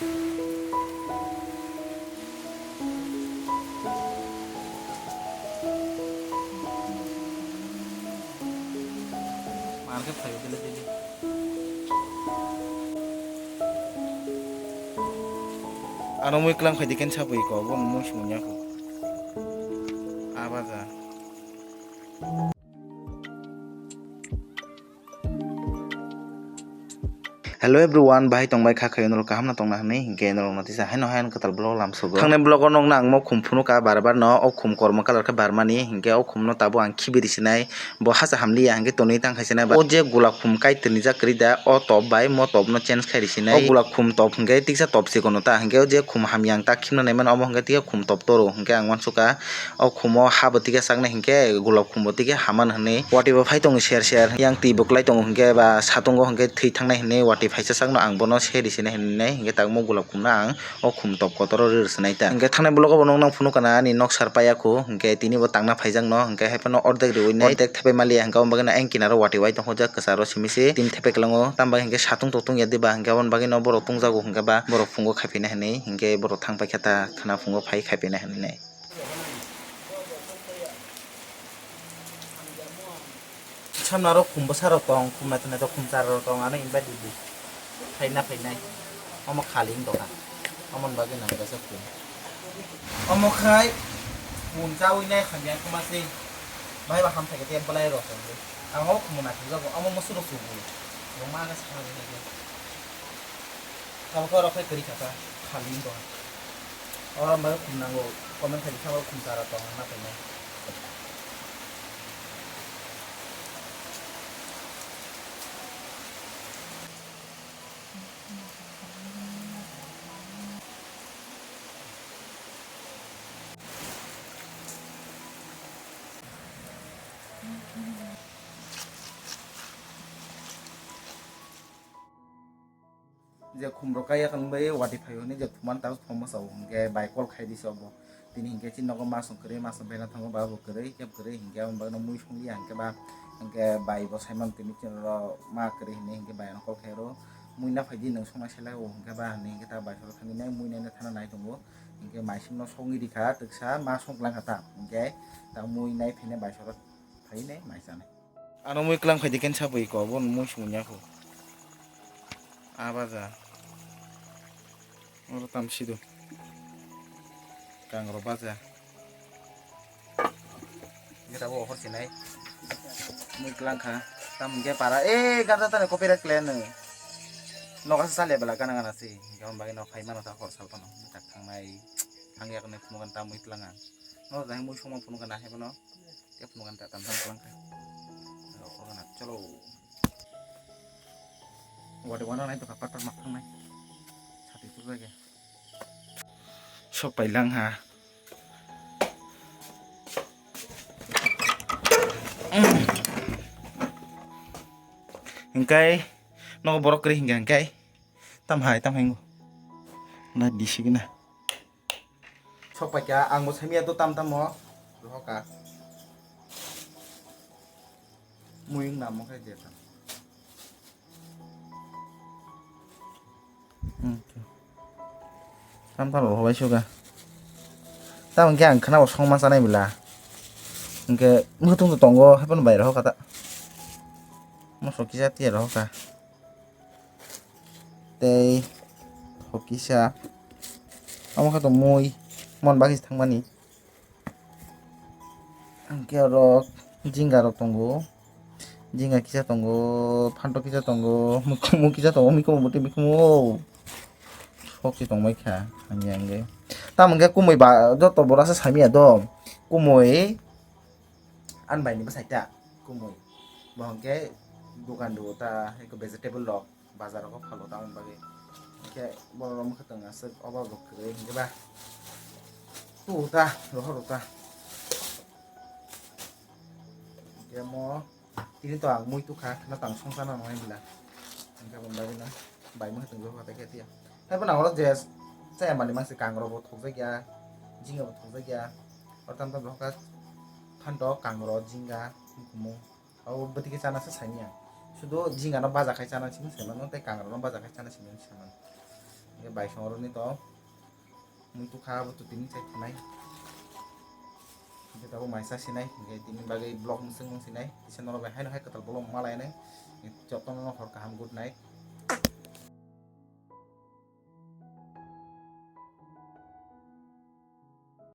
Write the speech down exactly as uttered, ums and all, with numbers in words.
Ano mui klang phaidi ken sabui ko, bo mui sumui ya ko. Abaja. Hello everyone, bahai tongbai kha khayo norok kaham na tongna hinwi, hinkhe norok no tisa haino haino kwtal vlog lam sugo. Thangnai vlog o nokna ang mo khum phunukha bar bar no, o khum kormo colour khe barmani, hinkhe o khum no tabuk ang khibi risinai, bo hacha hamliya hinkhe tonwi tang khaisinai. O je gulab khum kaitor ni jak kwrwi da, o top bai mo top no change khai risinai. O gulab khum top hinkhe tiksa top chikon no ta, hinkhe o je khum hamya ang ta khimna naimano omo hinkhe tikhe khum top toro hinkhe ang uansukha. O khumo ha bo tikhe chaknai hinkhe gulab khum bo tikhe haman hinwi watwi bo phai tongo ser ser. Yang twi bo kwlai tongo hinkhe ba satungo hinkhe thwi thangnai hinwi watwi phaisa chakno ang bono seri sini hinwi hinkhe tabuk mo gulab khumno ang o khum top kotoro ri rwswnai ta. Hinkhe thangnai vlog o bo nokno phunukha na ani nok sar paiya khu hinkhe tini bo tangna phaijakno hinkhe haiphano ordek riwi nai ordek thepai maliya hinkhe aboni bagwino ayang kinaro watwi wai tongkha jak kwcharo simi se tini thepai kwlango tambai hinkhe satung totung ya diba hinkhe aboni bagwino borok tungjago hinkhe ba borok phungo khaiphinai hinwi hinkhe borok thang paikha ta khwna phungo phai khaiphinai hinwi. Samna rok khum bwsa rok tong, khum naithok naithok khum chara rok tong, ano invite di di. Phaina phainai. Omo khali wng tongkha. Omo ni bagwi nang kaisa khum. Omo khai khum chawi nai khamya khuma se. Bahai ba ham thai khe belai rok tong. Ang o khum naithok jago, omo musu rok subu. Roma ga sa. Tabuk oro khe kwrwi kha ta, khali wng tong. Oro bai khum nango, comment khai di, khama khum chara tong, na painai. Je khum rok kaiya khe wngbai watwi phaio hinwi je thuman ta thumma sao hinkhe bai call khai di se obo. Tini hinkhe chini nogo masong kwrwi masong bera thango ba bo kwrwi khe kwrwi hinkhe aboni bagwino mui songliya hinkhe ba hinkhe bai bo saiman tini chini oro ma kwrwi hinwi hinkhe bai ano call khai ro mui na phaidi nwng songnai selai o hinkhe ba hinwi hinkhe ta bai soro thangwi nai mui naina thana nai tongo hinkhe mai songno songwi rikha twksa ma songlang kha ta hinkhe ta mui nai phainai bai soro phainai mai chanai. Ano mui klang phaidi ken sabui ko, bo mui sumui ya ko. A baja. Oro tam sido. Kang ro baja. Kita bo hor sinai. Mui klang kha. Tam ge para. Eh, gada tane copyright kle no. Noga sa le bela gana gana si. Gam bagi no khai mano ta hor sal pano. Tak thangnai. Thang yak ne phunuk kan tam mui klang ang. No jai mui suma phunuk kan ahe bono. Tei phunuk kan ta tam tam klang kha. Rok rok na chalo. Wadi wana nai to ka patar mak thangnai. Sati tu lagi. Sok pai lang ha. Hingkai, nogo borok kwrwi hingka hingkai. Tam hai, tam hai ngo. Na disi gina. Sok pai kha, ang bo sami ya to tam tam mo. Rohoka. Mui wng namo khe je tam. Hmm, tam tam rohor bai suga. Tam hingke ang khana bo songma chanai bila. Hingke mutung to tongo, hapan bai rohoka ta. Moso kisa tiya rohoka. Tei thokisa. Amo khe to mui mon bagis thangmani. Hingke oro jinga rok tongo. Jinga kisa tongo, phantok kisa tongo, mikhumu kisa tongo, mikhumu bwtwi mikhumu o. Sok se tongbai kha, hamya hingke. Tamo hingke kumui ba joto bora se samiya do. Kumui an bai ni bwsai ta, kumui. Bo hingke dogan do ta, eko vegetable rok. Bazar o phalo tamoni bagwi. Hingke borok rok mwkhwtwng aswk obo bo kwrwi hingke ba. Tu ta, rohor ta. Hingke mo tini to ang mui tukha, kheno tang songsa na nai bila. Hingke aboni bagwi no bai mwkhwtwng rohor ta khe tiya. Tei bono oro je chaya mani mangsi kangrok bo thokjak ya, jinga bo thokjak ya. Oro tamtama rohor kha phantok, kangrok, jinga, mikhumu. Abo bwtwi khe chana se saimanya. Sudo jingano baja khai chana simi saimano, tei kangrokno baja khai chana simi saimano. Hingke bai songoroni to muitu kha bo to tini chai thanai. Hingke tabuk mai sa sinai, hingke tini bagwi vlog mwswk mung sinai. Kisa norok bai haino hai kwtal vlog ma lainai. Jotono hor kaham, good night.